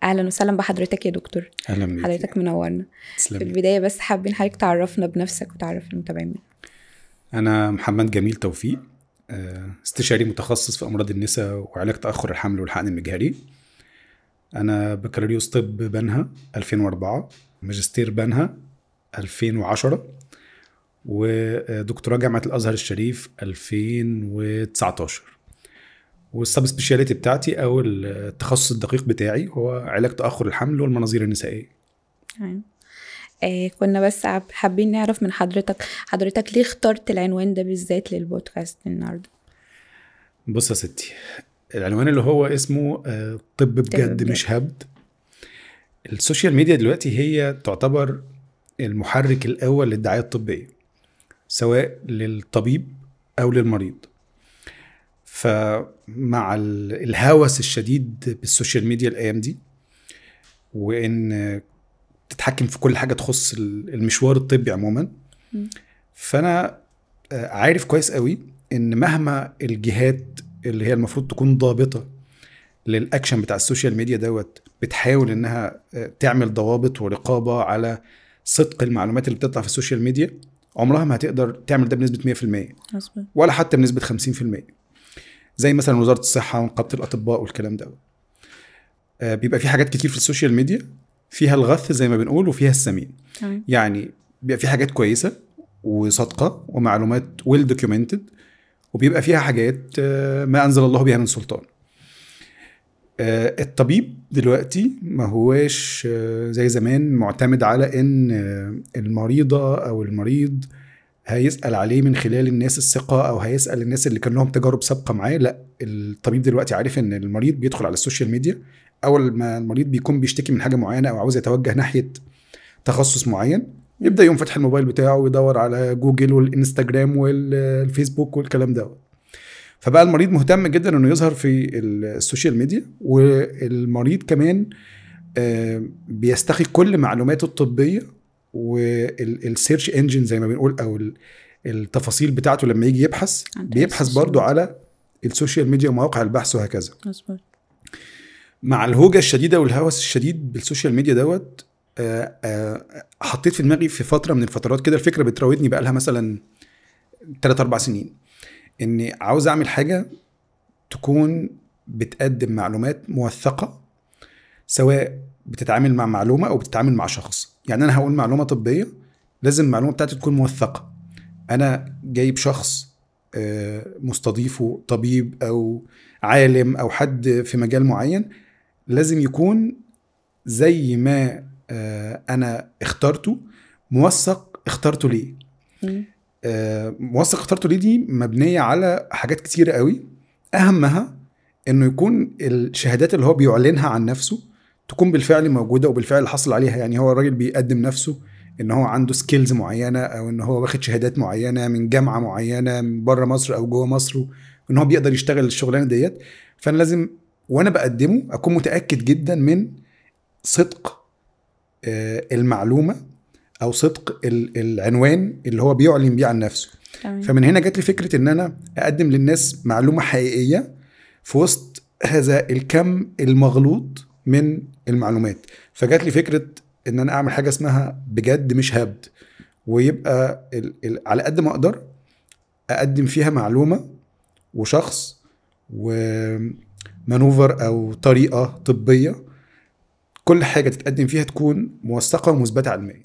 اهلا وسهلا بحضرتك يا دكتور. اهلا بيك. حضرتك منورنا. تسلمي. في البداية بس حابين حضرتك تعرفنا بنفسك وتعرف المتابعين. انا محمد جميل توفيق، استشاري متخصص في امراض النساء وعلاج تاخر الحمل والحقن المجهري. انا بكالوريوس طب بنها 2004، ماجستير بنها 2010، ودكتوراه جامعه الازهر الشريف 2019. وال sub speciality بتاعتي او التخصص الدقيق بتاعي هو علاج تاخر الحمل والمناظير النسائية. تمام. كنا بس حابين نعرف من حضرتك ليه اخترت العنوان ده بالذات للبودكاست النهارده؟ بص يا ستي، العنوان اللي هو اسمه طب بجد مش هبد. ال social media دلوقتي هي تعتبر المحرك الاول للدعايه الطبية، سواء للطبيب او للمريض. فمع الهوس الشديد بال social media الايام دي، وان تتحكم في كل حاجة تخص المشوار الطبي عموما، فانا عارف كويس قوي ان مهما الجهات اللي هي المفروض تكون ضابطه للاكشن بتاع ال social media دوت بتحاول انها تعمل ضوابط ورقابه على صدق المعلومات اللي بتطلع في ال social media، عمرها ما هتقدر تعمل ده بنسبة 100% ولا حتى بنسبة 50%، زي مثلا وزارة الصحة ونقابة الاطباء والكلام ده. بيبقى في حاجات كتير في ال social media فيها الغث زي ما بنقول وفيها السمين. يعني بيبقى في حاجات كويسة وصادقة ومعلومات well documented، وبيبقى فيها حاجات ما انزل الله بها من سلطان. الطبيب دلوقتي ما هواش زي زمان معتمد على ان المريضة او المريض هيسأل عليه من خلال الناس الثقة او هيسأل الناس اللي كان لهم تجارب سابقة معاه. لا، الطبيب دلوقتي عارف ان المريض بيدخل على ال social media، اول ما المريض بيكون بيشتكي من حاجة معينة او عاوز يتوجه ناحية تخصص معين، يبدأ يقوم فاتح الموبايل بتاعه ويدور على جوجل والإنستجرام والفيسبوك والكلام ده. فبقى المريض مهتم جدا انه يظهر في ال social media، والمريض كمان بيستخي كل معلوماته الطبية وال search engine زي ما بنقول، او التفاصيل بتاعته لما يجي يبحث، بيبحث برضو على ال social media ومواقع البحث وهكذا. مظبوط. مع الهوجة الشديدة والهوس الشديد بال social media دوت، حطيت في دماغي في فترة من الفترات كده، الفكرة بتراودني بقى لها مثلا 3-4 سنين، اني عاوز اعمل حاجة تكون بتقدم معلومات موثقة، سواء بتتعامل مع معلومة او بتتعامل مع شخص. يعني انا هقول معلومة طبية، لازم المعلومة بتاعتي تكون موثقة. انا جايب شخص مستضيفه طبيب او عالم او حد في مجال معين، لازم يكون زي ما انا اخترته موثق. اخترته ليه؟ موثق اخترته ليه دي مبنية على حاجات كتيرة قوي، اهمها انه يكون الشهادات اللي هو بيعلنها عن نفسه تكون بالفعل موجودة وبالفعل حصل عليها. يعني هو الراجل بيقدم نفسه ان هو عنده skills معينة، او ان هو واخد شهادات معينة من جامعة معينة من بره مصر او جوه مصر، وان هو بيقدر يشتغل الشغلانة ديت. فانا لازم وانا بقدمه اكون متأكد جدا من صدق المعلومة او صدق العنوان اللي هو بيعلن بيه عن نفسه. تمام. فمن هنا جات لي فكرة ان انا اقدم للناس معلومة حقيقية في وسط هذا الكم المغلوط من المعلومات. فجات لي فكرة ان انا اعمل حاجة اسمها بجد مش هبد، ويبقى على قد ما اقدر اقدم فيها معلومة وشخص ومانوفر او طريقة طبية، كل حاجة تتقدم فيها تكون موثقة ومثبتة علميا.